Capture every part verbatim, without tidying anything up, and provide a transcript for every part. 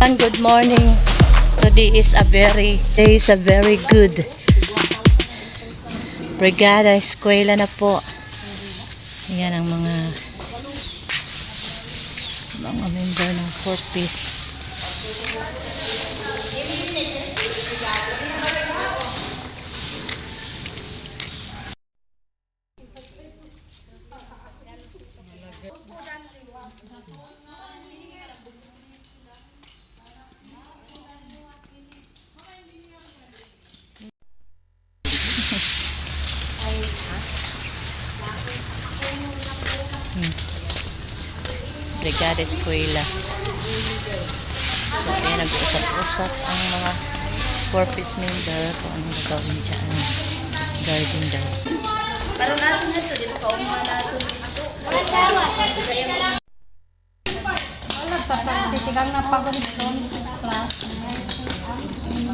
And good morning. Today is a very, day is a very good. Brigada Eskwela na po. Ayan ang mga, mga member ng Four Ps. Hmm. Brigada Eskwela. So, ayan, nag-uusap-usap ang mga Four Ps member kung anong gagawin dyan. Garden daw. Karon natin na to, dito ka, umuna natin. Wala, sa pagtitigang na pag-, class.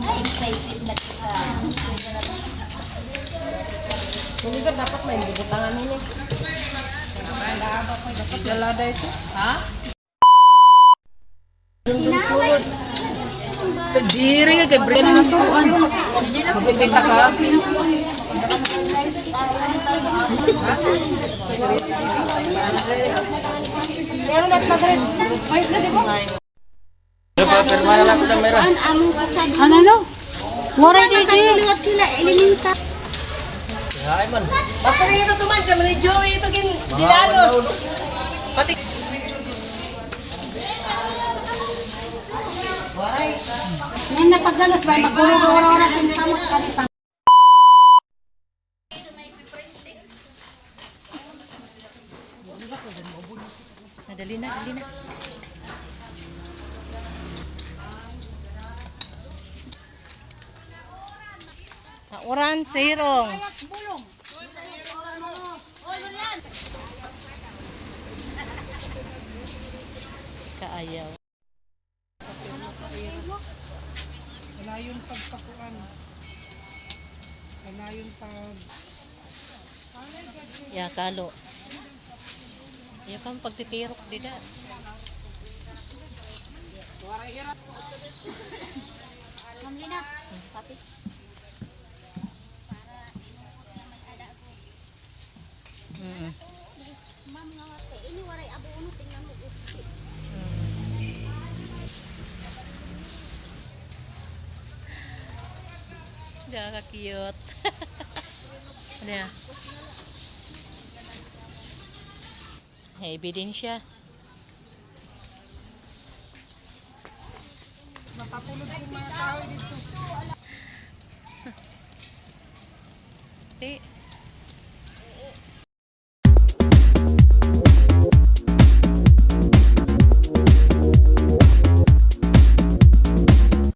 Ay, excited na kita. Hindi ka dapat may bubutangan ini. Dapat lalada ito. Ha? Diri nga kay Bren na suan. Magkikita ka. Pero nagpagrit. Ay, na, di ba? Ano, no? Nguray didi. Liwat sila, elementa. Ay, man. Basta na ito man, kami ni Joey ito, gin-, dinalos. Pati. Yan na pagdalos, bay, magkuro-kuro na, gintamot, pati pa. Na, dali na, dali na. Nauran, sirong. Kaayaw. Kalayon pagpakuan. Kalayon pag- Ya, kalo. Ya, kan pagtitirok dida. Ma'am Lina, pati. Mm. Ma'am, nga wate, ini waray abo uno, tingnan mo, uti. Mm. Kaka-cute. Ano yan? May ebidensya. Mapapulod yung mga kahoy dito. Ti,